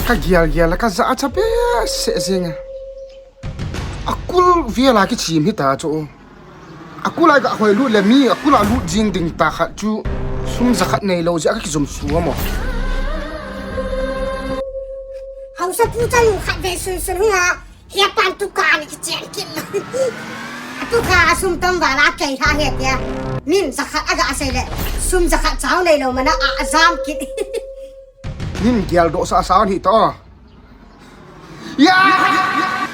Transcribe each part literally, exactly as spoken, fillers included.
Ka gial gial a ka za a cha pe se zing a. A kul vial a kichim hi ta chu. A kul a ga hoi lut le mi a kul a lut jing ding ta khat chu sum za khat nei lo ji a ka kijum su a mo. Hausa pu cha nu khat ve sun sun hung a. Hia pan tu ka ni kichen kin. A tu ka a sum tam va la kai tha he tia. Min za khat a ga sei le. Sum za khat chau nei lo mana a, a zam kit. Nin gial do sa sa ni to. Ya!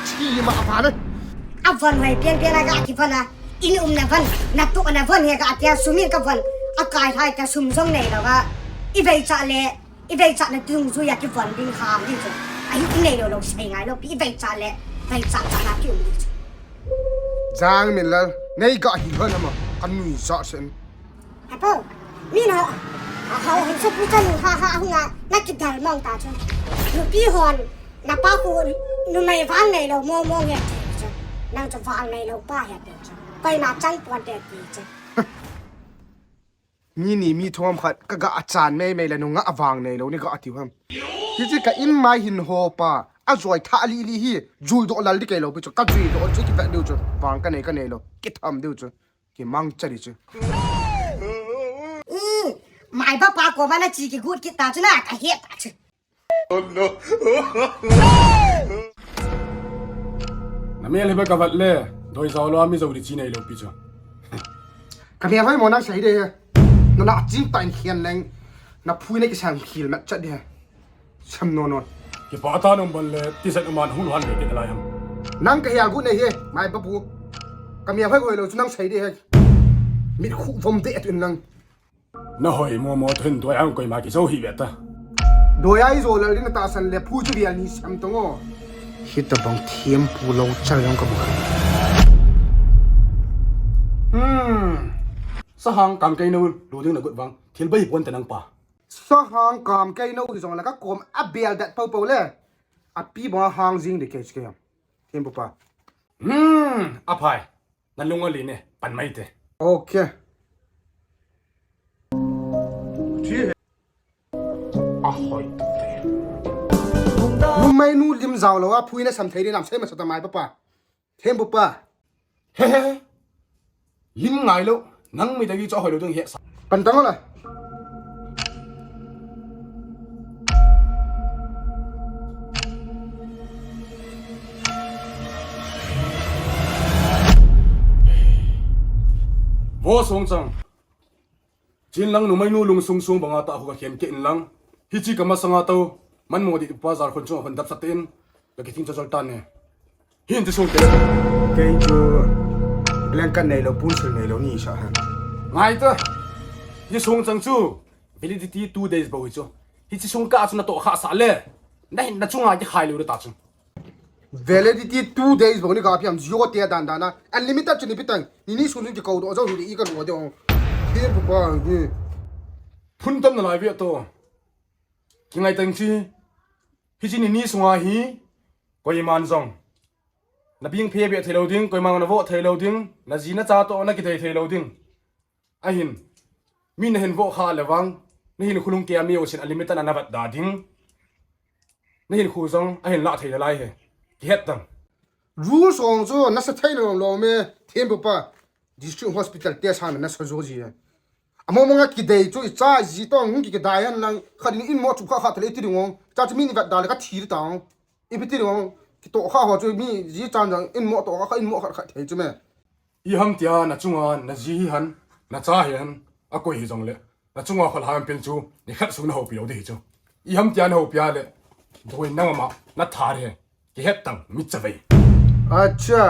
Chi ma pa le. A von hoi pian pian a ga ki von a. In um na von, na tu na von he ga tia sum in ka von. A kai thai ka sum zong nei lo ga. I vei cha le. I vei cha na tung zu ya ki von ding kham ding chu. A hi nei lo lo sei ngai lo pi i vei cha le. Vei cha cha na ki um ding chu. Jang min lal, nei ga hi hon ama, kan nui za sen. Apo, min ho. A ho hin chu pu cha nu ha ha hung a, na ki dal mong ta chu. Nu pi hon, na pa ku, nu mai vang nei lo mo mo nge ti chu. Nang chu vang nei lo pa he ti chu. Koi ma chang pon te ti chu. Mi ni mi thom khat ka ga a chan mei mei le nunga a vang nei lo ni ga a tiu ham. Hi chi ka in mai hin ho pa a zoi tha li li hi zui do lal di kei lo pi chu ka zui do chu ki vet diu chu vang ka nei ka nei lo ki tham diu chu ki mang cha di chu. Mai ba pa ko ba na chi ki gut ki ta chu na ka he ta chu. Na mel hi ba ka vat le, doi zau lo a mi zau di chi nei lo pi chu. Ka mel hoi mo nang sei de he. Na na chin ta in khian leng. Na phui na ki sang khil mat chat de he. Sam no no. Ki pa ta nong ban le, ti sat man hul han le ki lai ham. Nang ka hia gu nei he, mai ba pu. Ka mel hoi hoi lo chu nang sei de he. Mit khu vom de at in nang. Na hoi mo mo thun doi ang koi ma ki zo hi ve ta. Doi ai zo lal din ta san le phu chu vial ni sam tong o. Hi ta bang thiam pu lo chal yang ka bu. Hmm. Sa hang kam kei no lo ding na gut vang. Thil bai pon ta nang pa. Sa hang kam kei no hi zong la ka kom a bel dat pau pau le. A pi bang hang jing de kei chi kei. Thiam pu pa. Hmm. A phai. Na lung a li ne, pan mai te. Okay. Chi he. A hoi te. Numei nu lim zau lo a phui na sam thei di nam sei ma sa ta mai pa pa. Them pa pa. He he. Lim ngai lo. Nang mi ta gi cho hoi lo ding he sa. Pan tang la. Vo song chang. Chin lang numei nu lung sung sung banga ta khu ka khen ke in lang. Hi chi ka ma sanga to. Man mo di pa zar khon chung khon dap sat in. Ka ki ting cho chol tan ne. Hin ti sung te. Kei chu blanket nei lo, pun sil nei lo ni sa ha. Ngai ta. Hi sung chang chu. Validity two days bou hi chu. Hi chi sung ka chu na to kha sa le. Na hin na chunga ki khai lo ta chu. Validity two days bou ni ka piam zio te dan dan na. Unlimited chu ni pitang. Ni ni sun sun ki ko do zo hi i ka ro de ong. Hi pu pa ni. Phun tam na lai ve to. Ki ngai tang chi. Hi chi ni ni sunga hi. Koi man zong. Na bing phe be thei lo ding, koi man na vo thei lo ding. Na ji na cha to na ki thei thei lo ding. Ahin, mi na hin vo kha le vang, na hin khulung ke a mi o sin a limit na na vat da ding. Na hin khu zong, ahin la thei le lai he. Ki het tang. Rule song chu na sa thei lo lo me, them bu pa. District hospital te sa na sa zo ji. Amo mo nga ki dei chu i cha ji tong hung ki ki dai han lang, kha ding in mo chu kha kha thei ti ding ong. Cha chu mi ni vat da le ka thi ta ong. I pi ti ding ong. Ki to kha ho chu mi ji chan jang in mo to kha in mo kha kha thei chu me. I ham tia na chunga na ji hi han, na cha hi han, a koi hi zong le, na chunga khol ham pil chu, ni khat sung na hopi lo di hi chu. I ham tia na hopia le, doi nang ama, na thar he, ki het tang, mi cha vei. Acha,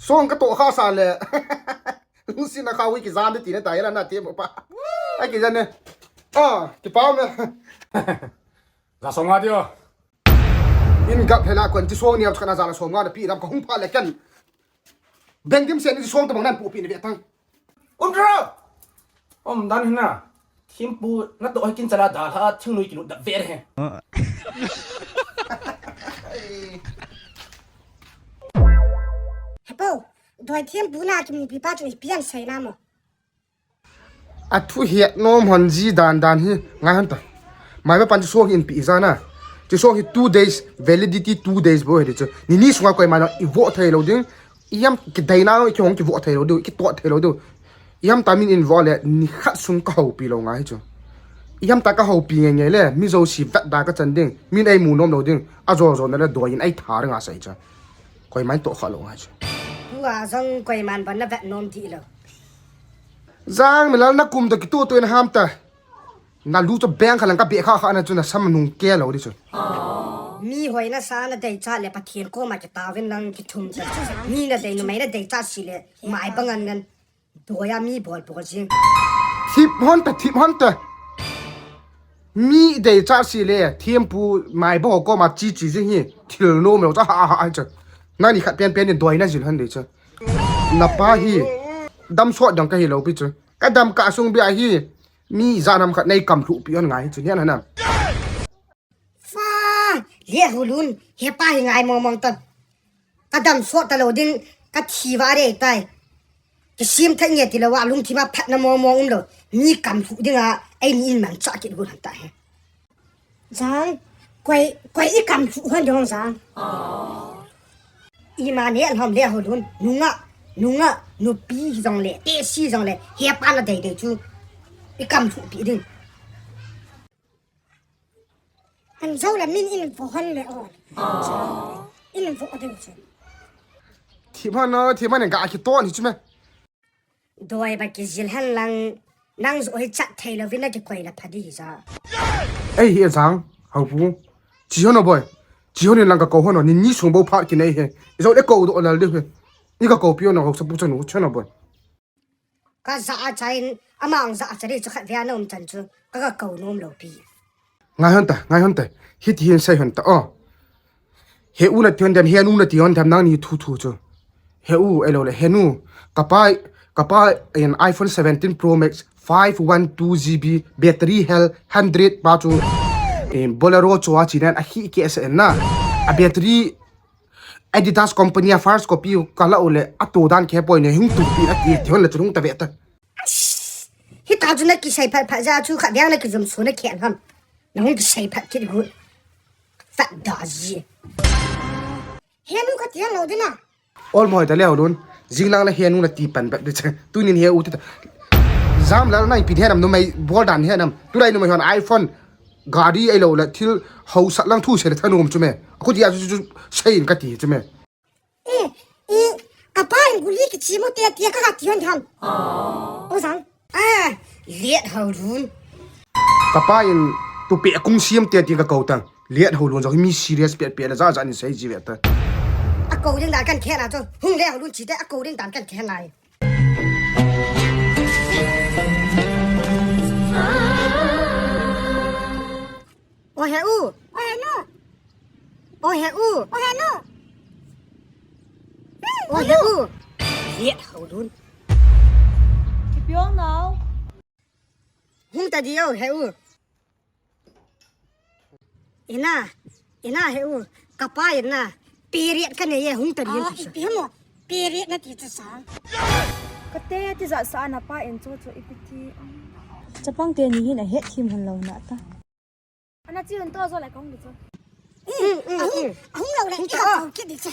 song ka to kha sa le. Lungsi na kha wi ki zan de ti na ta ya na ti mo pa. Ai ki zan ne. Ah, ki pa me. Za song a dio. In gap hela kon ti song niam chana za la song nga na pi ram ka hung pha le kan. Beng dim sen ti song ta bang nan pu pi ni ve tang. Um dra. Um dan hina. Thim pu na to kin chala da ha thing lui ki lut da ve he. Hepo, doi thim pu na ki mu pi pa chu pian sai na mo. A thu hiat nom hon ji dan dan hi ngai hon ta. Mai ba pan chu suang in pi za na. Hiche song hi two days, validity two days bou ahi chu. Ni ni sunga koiman i voh thei lou ding. Ihiam kideina i kihong kivoh thei lou ding, kitot thei lou ding. Ihiam tamin in voh le ni khat sung ka houpi lou ngai chu. Ihiam ta ka houpi nge nge le, mi jouse vetda ka chan ding. Min ei mu nom lou ding. Ajo jo na le doi in ei tha ring a sei chu. Koiman toh kha lou ngai chu. Tua jong koiman ban na vet nom di lou. Jang Milal na kum to kitoh toh in ham ta. Na lu chu beng kha lang ka be kha kha na chu na sam nung ke lou di chu. Mi hoina sa na dei cha le Pathen koma kitauvin lang kithum cha. Mi na dei numei na dei cha si le mai bang an ngan. Doya mi bol bol jing. Thip hon ta, thip hon ta. Mi dei cha si le, thiampu mai bol koma chi chi jing hi. Thil nom lou cha ha ha ha cha. Nani khat pen pen in doi na jil hon dei cha. Na pa hi. Dam sot dang ka hi lou pi chu. Ka dam ka sung bia hi. Mi janam khat nei kam lhuh pi hon ngai chu nian hanam. Fa, le hulun, he pa hi ngai mong mong ton. Ka dam sot ta lou ding, ka thi va re tai. Ki sim thei nge ti lou a lungthim a phatna mong mong um lou. Mi kam lhuh ding a, ei ni in man cha kit gun han ta he. Jang, koi, koi i kam lhuh hon jong jang. Ima ne lhom le hulun, nunga, nunga, nupi jong le, te si jong le, he pa na dei dei chu. I kam lhuh pi ding. An jo la min in vo hon le on. In vo ding chu. Thim hon no, thim hon ga ki ton hi chu me. Doi ba ki jil han lang, nang jo hi chat thei lou vin na ki koi la pha di ja. Ei hi jang, hau pu. Chi hon no boy. Chi hon in lang ka ko hon no, ni ni sung bou phat ki nei he. I jo le ko do lal de he. Ni ka ko pi no, hau sa pu chanu, chanu boy. Ka ja a chain, amang ja a chari chu khat via na um chan chu, ka ka ko nom lou pi. Ngai hon ta, ngai hon ta. Hiti hin sei hon ta, oh. He u na ti hon dem, he nu na ti hon dem, nang ni thu thu chu. He u, ei lou le, he nu. Ka pa, ka pa in iPhone seventeen Pro Max, five one two G B, battery health, hundred pa chu. In Bolero chu a chi nan a hi ke se na. A battery Adidas company a first copy ka la u le a to dan ke poi ne hung tu pi na ti ti hon le chu hung ta ve ta. Hi ta chu na ki sai phat phat ja chu kha biang na ki jum su na ke ham. Na hung ki sai phat ki gu. Fat da ji. He nu ka ti lou ding na. Ol moi ta le lun. Jing lang le he nu na ti pan bak de che. Tu nin he u ti ta. Jam la na pi he nam numei bol dan he nam. Tu lai numei hon iPhone. Gari ei lou le thil hausa lang thu se le thanom chu me. A khu dia chu chu sei in ka ti chu me. E, e, ka pa in guli ki chi mo te te ka ka ti hon tham. O jang. A, liat hau lun. Ka pa in tu pe kung siam te te ka ko tang. Liat hau lun jong mi serious pe pe la ja ja ni sei ji ve ta. A ko ding dan kan khe na chu. Hung le hau lun chi te a ko ding dan kan khe na. O he u. O he nu. O he u. O he nu. O he u. Liat hau lun. Ki piong nau. Hung ta di o he u. Ina, ina he u, ka pa ina, period ka nei e hung ta di. Ah, ipi mo, period na ti chu sa. Ka te ti ja sa na pa in chu chu ipi ti. Chapang te ni hin a het thim hon lou na ta. Ana chi hon to jo la kong di chu. Mm, mm, ahung, mm. Ahung lou le, hung ta. Ki di che.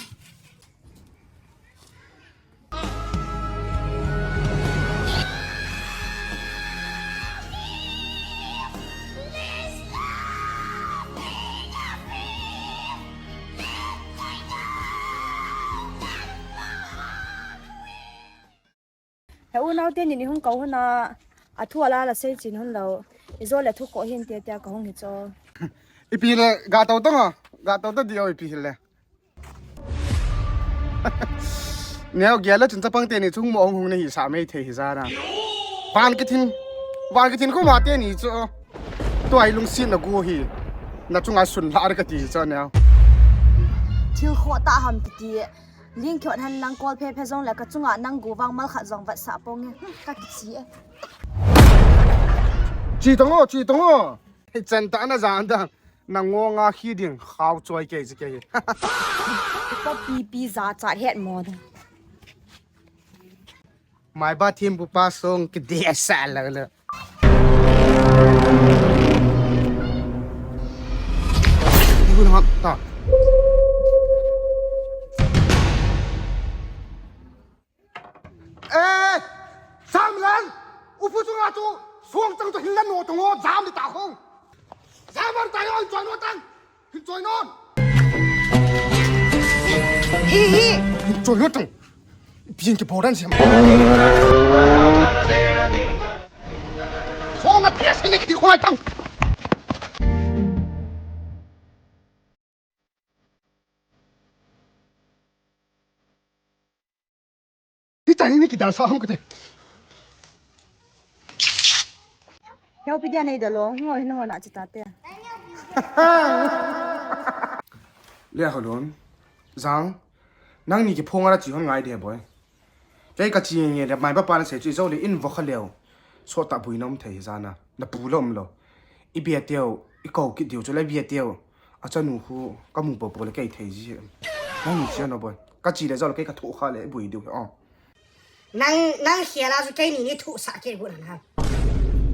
He u nau te ni ni hung ko hon a, a thu a la la sei chin hon lou. I jo le thu ko hin te te ka hung hi cho. Ipi le ga to to nga, ga to to di o ipi le. Neo gel le chun chapang te ni chung mo hung hung nei hi sa mei thei hi ja na. Van ki thin, van ki thin ko ma te ni chu. Tua i lungsit na gu hi. Na chunga sun la ar ka ti chu neo. Thil kho ta ham ti ti. Ling khot han lang kol phe phe jong le ka chunga nang gu vang mal khat jong vat sa pong e. Hmm, ka ki chi e. Chi tong o, chi tong o. Hei chen ta na jan ta. Na ngo nga khi ding khau choi ke ji ke. Ko pi pi ja cha het mo da. Mai ba thim bu pa song ki de sa la la. Gun hap ta. Eh, Samlan, upu chunga chu, suang chang chu hin la no tung o, jam di ta khong. Jam an ta yon, choi no tang. Hin choi non. Hi, hi. Hin choi no tang. Bien ke boran siam. Suang na pia sini ki khong tang. Hi ta ni kidal sa hong kate. Yau pi dia nei da lo, ngo hin ngo na chi ta te. Le ho lon. Jang. Nang ni kiphong ara chi hon ngai de boy. Kei ka chi nge le mai ba pa na se chu i zo le in vo kha leo. So ta bui nom thei jana. Na pu lom lo. I bia teo, i ko ki diu chu le bia teo. A chanu khu ka mu po po le kei thei ji. Nang ni sia no boy. Ka chi le zo le kei ka thu kha le bui diu o. Nang, nang khia la chu kei ni ni thu sa ke gu na na.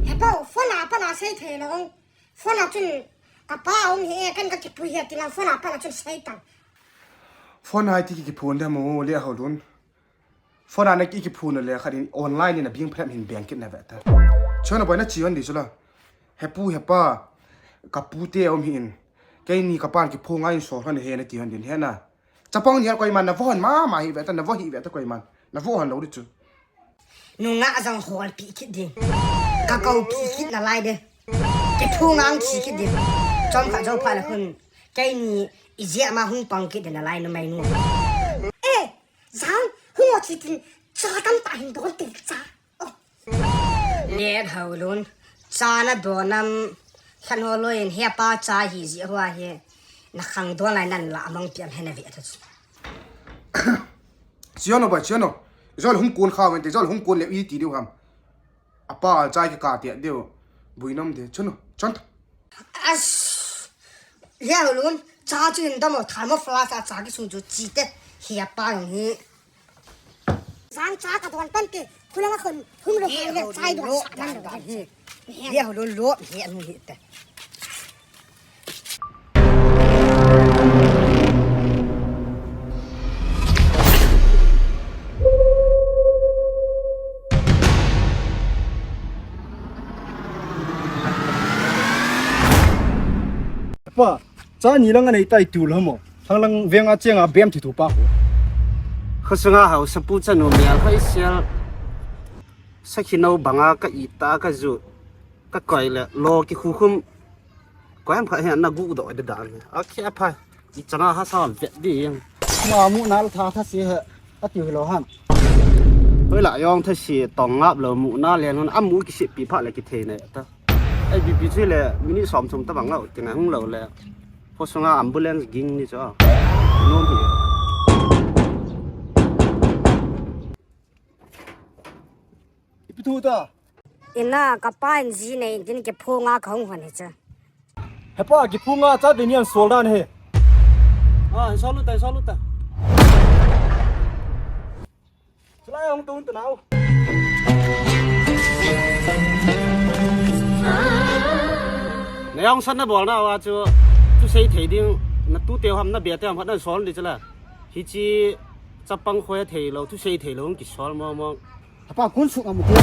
He po, phone a pa na sei thei lo. Phone a chun ka pa um he kan ka ki pu he ti la phone a pa na chun sei ta. Phone a ti ki phone de mo le ho lun. Phone a na ki, ki phone le kha din online ni na bing phlem hin beng kit na ve ta. Chona boy na chi on di chu la. He pu he pa. Ka pu te um hin. Kei ni ka pan ki phone a in so hon he na ti hon din he na. Chapang ni koi man na vo hon ma ma hi ve ta na vo hi ve ta koi man. Na vo hon lo di chu. Nunga jong hol pi kit din. Ka ko pi kit na lai de. Ki phone a ang chi kit din. Chom kha jo pha la hun. Kei ni i jia ma hung pang kit din na lai nu mai nu. Eh, Jang, hung o chi tin, cha tam ta hin don te cha. Oh. Let ho lun, cha na don nam, khan ho lo in he pa cha hi ji hua he, na khang don lai nan la amang piam he na ve ta chu. Chiano ba, chiano. Jol hung kun kha wen te, jol hung kun le i ti diu ham. A pa chai ki ka tia diu. Bui nom de, chun, chun. As. Leo lun, cha chu in damo, thermo flask a cha ki sung chu chi te. Hi a pa yong hi. Jang cha ka don pan te. Khulanga khun, hung lo hai le, chai don sa man lo. Hi. Leo lun lo, hi an hi te. Pa, cha ni lang anei tai tu lo mo. Thang lang veng a cheng a bem thi tu pa ko. Khosung a hausapu chanu mial hai sial. Sakhi no banga ka ita ka ju. Ka koi le lo ki khu khum. Koi am kha he na gu do de dan. A khe a pha. I changa ha sa vet di. Ma mu na tha tha si he. A ti lo han. Koi la yong tha si tong ngap lo mu na le nun a mu ki si pi pha le ki thei ne ta. Ai bi bi si le mini som som ta bang lo ti na hung lo le. Khosung a ambulance ging ni cho. Nom hi. Ipi thu ta. Ina ka pa in ji nei din ki phung a ka hung hon hi cha. He pa ki phung a cha de nian sol dan he. Ah, sol ta, sol ta. Chalai hung tung ta nau. Na yong san na bol na wa chu. Tu sei thei ding na tu teu ham na bia teu ham na sol di chala. Hi chi chapang khoi thei lo, tu sei thei lo ki sol mo mo. Apa kun suk amu tia.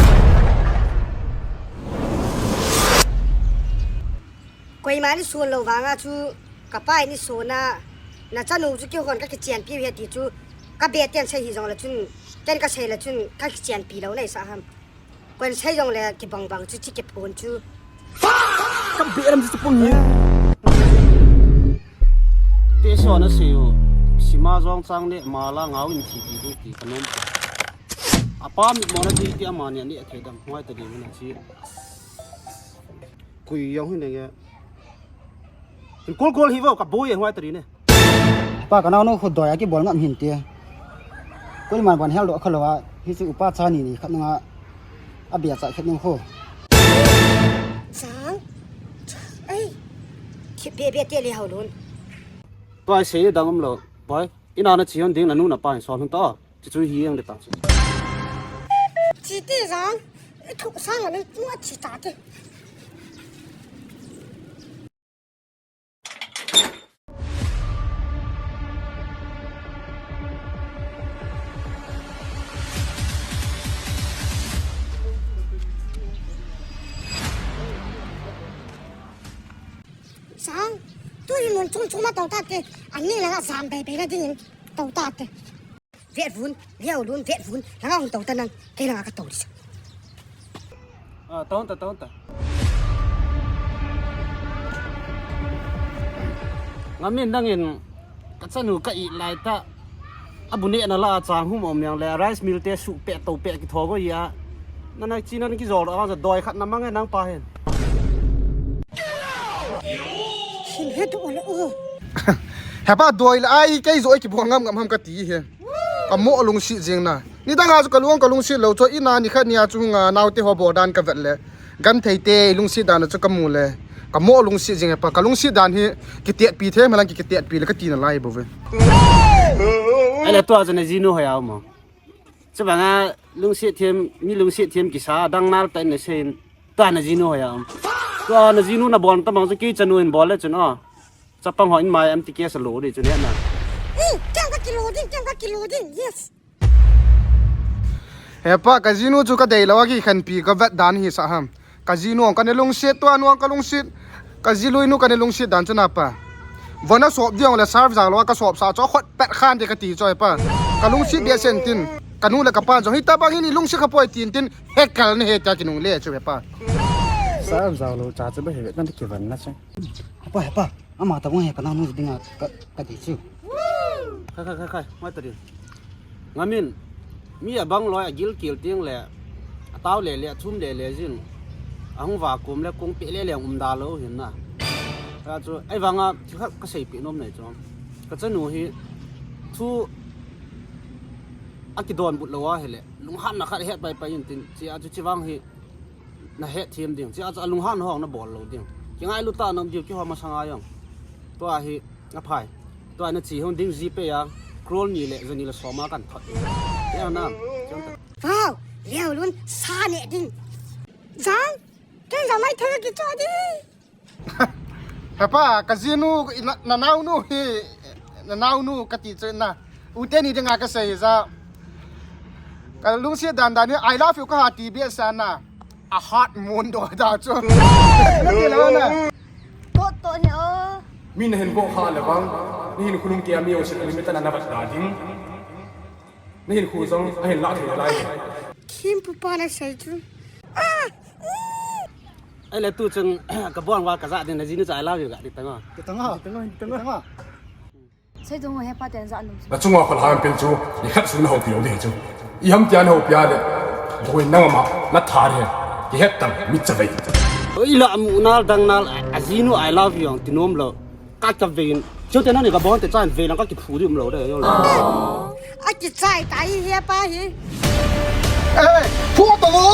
Koima ni sun lo vanga chu ka pa ni suna na chanu chu ki hon ka ki chian pi he ti chu ka be ten sei hi jong la chun ken ka sei la chun ka ki chian pi lo nei sa ham. Kon sei jong le ki bang bang chu chi ki phun chu. Ka be ram chu pung hi. Te so na sei u. Sima jong chang le ma la ngau in thi ti ti ka nom. Apa mi mo na ti ti ama ni ni thei dam hoi ta di na chi. Kui yong hin nge. Hin kol kol hi vo ka boi hoi ta di ne. Pa ka nau no khu doi a ki bol ngam hin ti. Koi man ban hel do kha lo a hi chu upa cha ni ni khat nga a bia cha khat nung khu. Chang. Ei. Ki be be te le hau lun. Tua sei dang um lo. Boi. Ina na chi hon ding na nu na pa hin sol hun to. Chi chu hi ang de ta chu. Chi ti jang. Thu sang a ni tu a chi ta te. Ang, tu hi mun chung chung ma tou ta te. Ani la jam bei bei na ding in tou ta te. Vet vun, leo lun, vet vun. Langa hung tou ta nang, kei langa ka tou di sa. Ah, tou ta, tou ta. Ngamin nangin ka chanu ka i lai ta. Abu ne na la chang hum om yang le rice mill te su pe to pe ki tho go ya. Na na chi na ki zol a doi khat na mang e nang pa hen. Sin he to le o. Hepa doi la ai kei zo ki bo ngam ngam ham ka ti he. Ka mo lungsi jing na. Ni dang a chu ka luang ka lungsi lo chu ina ni khat ni a chu nga nau te ho bo dan ka vet le. Gan thei te lungsi dan chu ka mu le. Ka mo lungsi jing hepa ka lungsi dan hi ki tiat pi the malang ki ki tiat pi le ka ti na lai bo ve. Ai le tua chu na jinu ho ya mo. Chu banga lungsi thiam mi lungsi thiam ki sa dang nal ta na sein. Tua na jinu ho ya. Tua na jinu na bon ta bang chu ki chanu in bol le chun o. Chapang ho in mai am ti ke sa lo di chu ne na. Ih, kya ka kilo din, kya ka kilo din. Yes. Hepa, ka jinu chu ka dei lo a ki khen pi ka vet dan hi sa ham. Ka jinu ka ne lungsit tua nu ka lungsit. Ka ji lui nu ka ne lungsit dan chu na pa. Vona sop diong le serve jang lo ka sop sa cho khot pet khan de ka ti cho hepa. Ka lungsit de sen tin. Ka nu le ka pa jong hi ta bang hi ni lungsit ka poi tin tin. He kal ne he ta ki nung le chu hepa. Serve jang lo cha chu ba he vet nan ki van na chu. Hepa, hepa. Ama ta bang he ka nang nu dinga ka, ka ti chu. Khai, khai, khai, khai, mai ta din. Ngamin, mi a bang loi a gil kil ting le, a tau le le, a thum le le jin. A hung va kum le kung pe le le um da lo hin na. Ka chu, ai vanga, chu kha ka sei pi nom nei chu. Ka chanu hi, thu a ki don but lo a he le. Lung han na khat het pai pai in tin, chi a chu chi vang hi. Na het thiam ding. Chi a chu a lunghan hong na bol lo ding. Ki ngai lu ta nam diu ki ho ma sanga yong. Tua hi a phai. Tua na chi hong ding ji pe ya. Crore ni le zani le soma kan thot. Ya na. Wow, leo lun sa ne ding. Jang, ken jang mai thei ki cho di. Hepa, ka jinu, na, na naunu hi, na naunu ka ti chu na. Ute ni dinga ka sei ja. Ka lungsi dan dan hi, I love you ka ha ti bia sa na. A heart moon do da chu. Na ti lo na. To, to ni o. Mi na hin bo kha le bang. Ni hin khulung ke ami o se limit na na bat da ding. Na hin khu jong, a hin la thei lai. Kim pu pa na sei chu. Ah! Ai le tu chung, ka bon wa ka ja din na jinu cha I love you ga di tanga. Di tanga, di tanga, di tanga. Sei dung he pa ten ja num. Na chunga khol han pil chu, ni khat sun ho pil di chu. I ham tia na ho pia le. Doi nang ma, na tha re. Ki het tam, mi cha vei. Oi la mu nal dang nal, a jinu I love you ang ti nom lo. Ka ka vein. Chute nani ka bon te chan vein ka ki phu di um lo de yo. A ki chai tai he pa hi. Eh, phu to lo.